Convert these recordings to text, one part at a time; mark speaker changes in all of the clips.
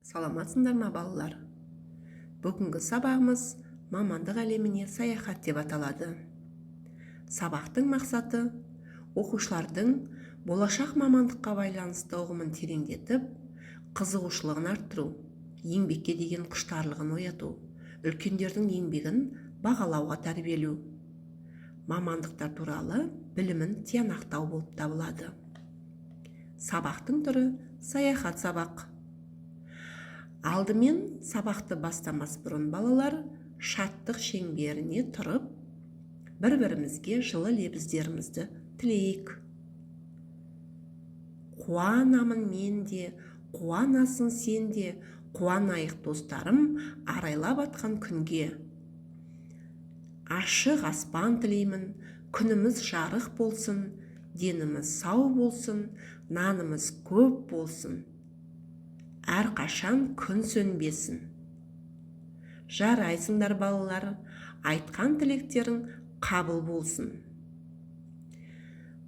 Speaker 1: Саламатсыңдар ма, балалар? Бүгінгі сабағымыз «Мамандық әлеміне саяхат» деп аталады. Сабақтың мақсаты: оқушылардың болашақ мамандыққа байланысты ұғымын тереңдетіп, қызығушылығын арттыру, еңбекке деген құштарлығын ояту, үлкендердің еңбегін бағалауға тәрбиелеу, мамандықтар туралы білімін тиянақтау болып табылады. Сабақтың түрі – саяхат сабақ. Алдымен, сабақты бастамас бұрын, балалар, шаттық шеңберіне тұрып, бір бірімізге жылы лебіздерімізді тілейік. Қуанамын мен де, қуанасың сен де, қуанайық, достарым, арайлап атқан күнге. Ашық аспан тілеймін, күніміз жарық болсын, деніміз сау болсын, нанымыз көп болсын, әрқашан күн сөнбесін. Жарайсыңдар, балалар, айтқан тілектерің қабыл болсын.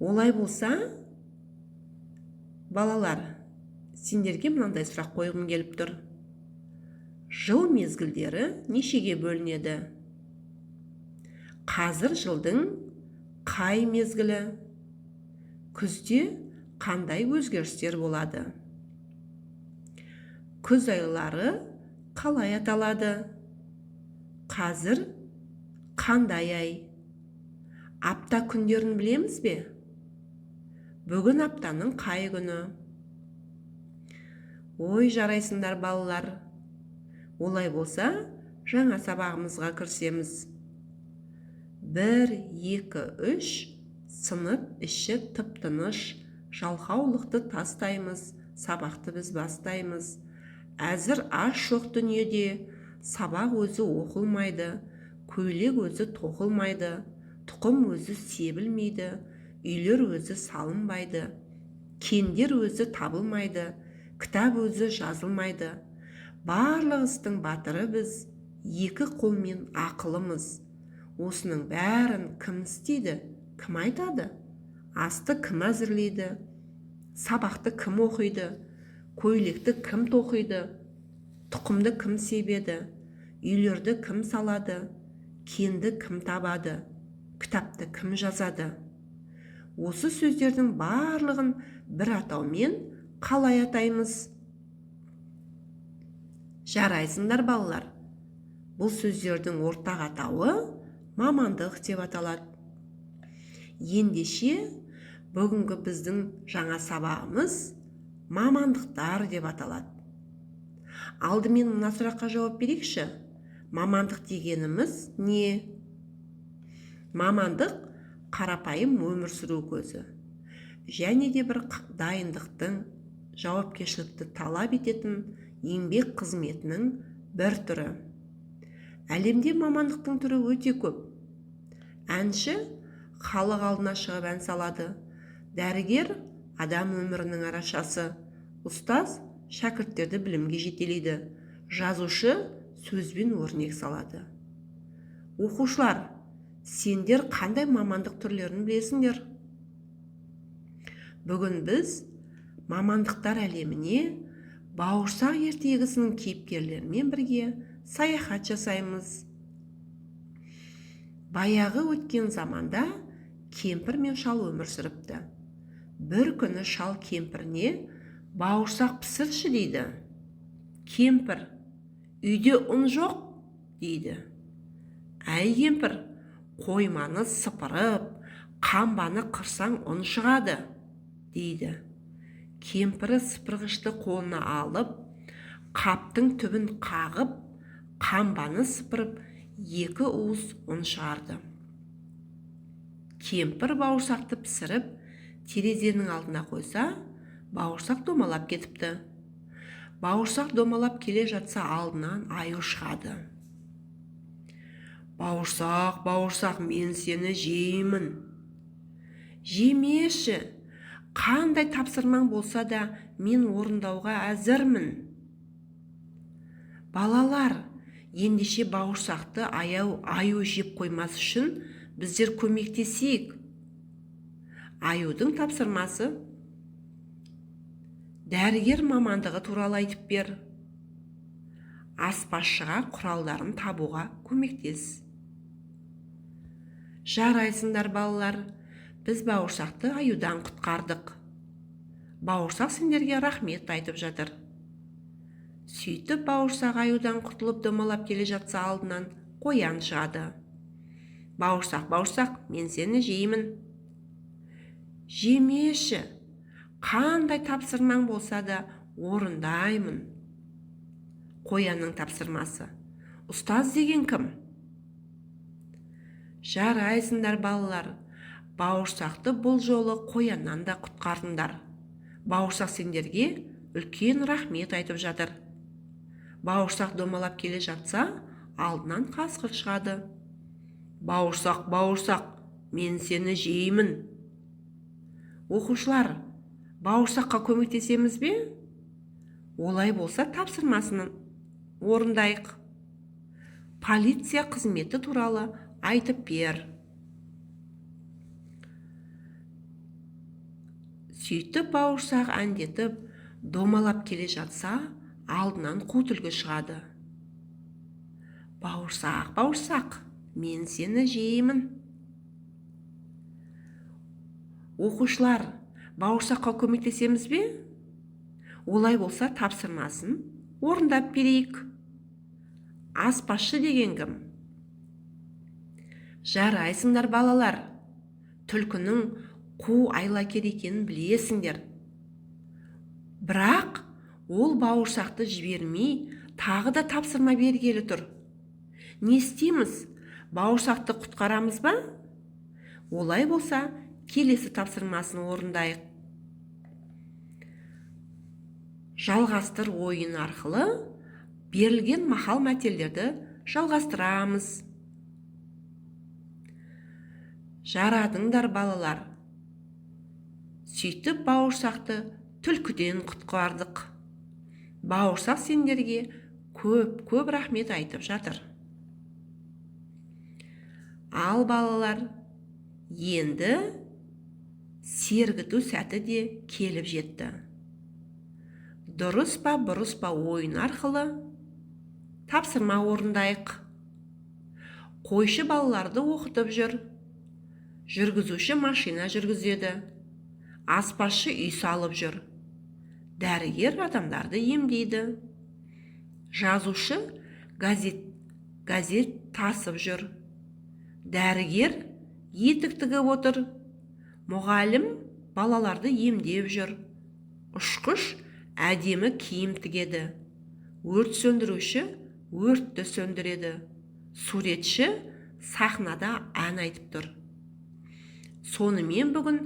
Speaker 1: Олай болса, балалар, сендерге мынандай сұрақ қойғым келіп тұр: жыл мезгілдері нешеге бөлінеді? Қазір жылдың қай мезгілі? Күзде қандай өзгерістер болады? Күз айлары қалай аталады? Қазір қандай ай? Апта күндерін білеміз бе? Бүгін аптаның қай күні? Ой, жарайсыңдар, балалар! Олай болса, жаңа сабағымызға кірісеміз. Бір, екі, үш, сынып іші тып тыныш. Жалқаулықты тастаймыз, сабақты біз бастаймыз. Әзір ас жоқ дүниеде, сабақ өзі оқылмайды, көйлек өзі тоқылмайды, тұқым өзі себілмейді, үйлер өзі салынбайды, кендер өзі табылмайды, кітап өзі жазылмайды. Барлық істің батыры біз, екі қолмен ақылымыз. Осының бәрін кім істейді, кім айтады? Асты кім әзірлейді? Сабақты кім оқиды? Көйлекті кім тоқиды? Тұқымды кім себеді? Үйлерді кім салады? Кенді кім табады? Кітапты кім жазады? Осы сөздердің барлығын бір атаумен қалай атаймыз? Жарайсыңдар, балалар! Бұл сөздердің ортақ атауы мамандық деп аталады. Ендеше, бүгінгі біздің жаңа сабағымыз «Мамандықтар» деп аталады. Алдымен мына сұраққа жауап берейікші: мамандық дегеніміз не? Мамандық – қарапайым өмір сүру көзі және де бір дайындықтың, жауапкершілікті талап ететін еңбек қызметінің бір түрі. Әлемде мамандықтың түрі өте көп. Әнші халық алдына шығып ән салады, дәрігер – адам өмірінің арашасы, ұстаз шәкірттерді білімге жетелейді, жазушы сөзбен өрнек салады. Оқушылар, сендер қандай мамандық түрлерін білесіңдер? Бүгін біз мамандықтар әлеміне «Бауырсақ» ертегісінің кейіпкерлерімен бірге саяхат жасаймыз. Баяғы өткен заманда кемпір мен шал өмір сүріпті. Бір күні шал кемпіріне: «Бауырсақ пісірші», – дейді. Кемпір: «Үйде ұн жоқ», – дейді. «Әй, кемпір, қойманы сыпырып, қамбаны қырсаң, ұн шығады», – дейді. Кемпірі сыпырғышты қолына алып, қаптың түбін қағып, қамбаны сыпырып, екі уыс ұн шығарды. Кемпір бауырсақты пісіріп, терезенің алдына қойса, бауырсақ домалап кетіпті. Бауырсақ домалап келе жатса, алдынан аю шығады. «Бауырсақ, бауырсақ, мен сені жеймін!» «Жемеші, қандай тапсырмаң болса да, мен орындауға әзірмін». Балалар, ендеше, бауырсақты аяу аю жеп қоймас үшін біздер көмектесейік. Аюдың тапсырмасы: «Дәрігер мамандығы туралы айтып бер». Аспазшыға құралдарын табуға көмектес. Жарайсыңдар, балалар, біз бауырсақты аюдан құтқардық. Бауырсақ сендерге рахмет айтып жатыр. Сөйтіп бауырсақ аюдан құтылып домалап келе жатса, алдынан қоян шығады. Бауырсақ, бауырсақ, мен сені жеймін. Жемеші, қандай тапсырмаң болса да орындаймын. Қоянның тапсырмасы. Ұстаз деген кім? Жарайсыңдар, балалар. Бауырсақты бұл жолы қояннан да құтқардыңдар. Бауырсақ сендерге үлкен рахмет айтып жатыр. Бауырсақ домалап келе жатса, алдынан қасқыр шығады. Бауырсақ, бауырсақ, мен сені жеймін. Оқушылар, бауырсаққа көмектесеміз бе? Олай болса, тапсырмасын орындайық. Полиция қызметі туралы айтып бер. Сөйтіп бауырсақ әндетіп домалап келе жатса, алдынан қу түлкі шығады. Бауырсақ, бауырсақ, мен сені жеймін. Оқушылар, бауырсаққа көмектесеміз бе? Олай болса, тапсырмасын орындап берейік. Аспазшы деген кім? Жарайсыңдар, балалар. Түлкінің қу айлакер екенін білесіңдер. Бірақ ол бауырсақты жібермей, тағы да тапсырма бергелі тұр. Не істейміз? Бауырсақты құтқарамыз ба? Олай болса, келесі тапсырмасын орындайық. Жалғастыр ойын арқылы берілген мақал-мәтелдерді жалғастырамыз. Жарадыңдар, балалар. Сөйтіп бауырсақты түлкіден құтқардық. Бауырсақ сендерге көп-көп рахмет айтып жатыр. Ал балалар, енді сергіту сәті де келіп жетті. Дұрыс па, бұрыс па ойын арқылы тапсырма орындайық. Қойшы балаларды оқытып жүр. Жүргізуші машина жүргізеді. Аспазшы үй салып жүр. Дәрігер адамдарды емдейді. Жазушы газет тасып жүр. Дәрігер етік тігіп отыр. Мұғалім балаларды емдеп жүр. Ұшқыш әдемі киім тігеді. Өрт сөндіруші өртті сөндіреді. Суретші сахнада ән айтып тұр. Сонымен бүгін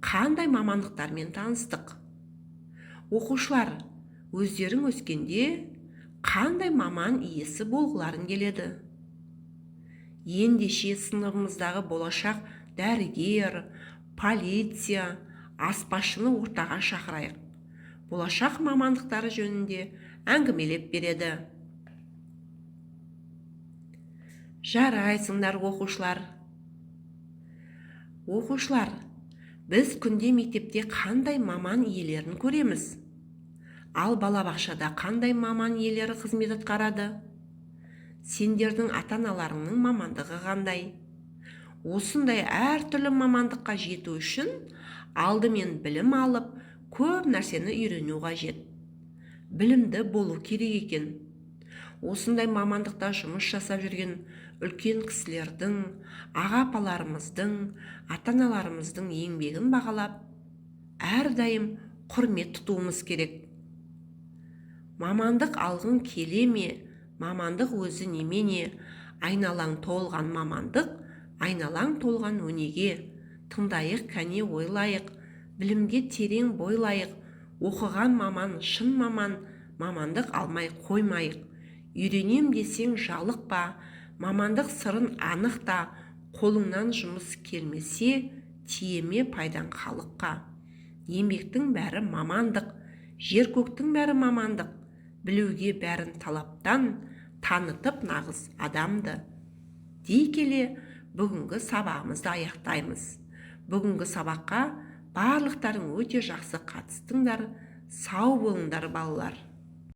Speaker 1: қандай мамандықтармен таныстық? Оқушылар, өздерің өскенде қандай маман иесі болғыларың келеді? Ендеше сыныбымыздағы болашақ дәрігер, полиция, аспазшыны ортаға шақырайық. Болашақ мамандықтары жөнінде әңгімелеп береді. Жарайсыңдар, оқушылар. Оқушылар, біз күнде мектепте қандай маман иелерін көреміз? Ал балабақшада қандай маман иелері қызмет атқарады? Сендердің ата-аналарыңның мамандығы қандай? Осындай әртүрлі мамандыққа жету үшін алдымен білім алып, көп нәрсені үйрену қажет. Білімді болу керек екен. Осындай мамандықта жұмыс жасап жүрген үлкен кісілердің, аға-апаларымыздың, ата-аналарымыздың еңбегін бағалап, әрдайым құрмет тұтуымыз керек. Мамандық алғың келе ме, мамандық өзі немене, айналаң толған мамандық, айналаң толған өнеге. Тыңдайық, кәне ойлайық, білімге терең бойлайық, оқыған маман, шын маман, мамандық алмай қоймайық. Үйренем десең жалықпа, мамандық сырын анықта, қолыңнан жұмыс келмесе, тиеме пайдаң халыққа. Еңбектің бәрі мамандық, жер көктің бәрі мамандық, білуге бәрін талаптан, танытып нағыз адамды. Дей келе бүгінгі сабағымызды аяқтаймыз. Бүгінгі сабаққа барлықтарың өте жақсы қатыстыңдар. Сау болыңдар, балалар.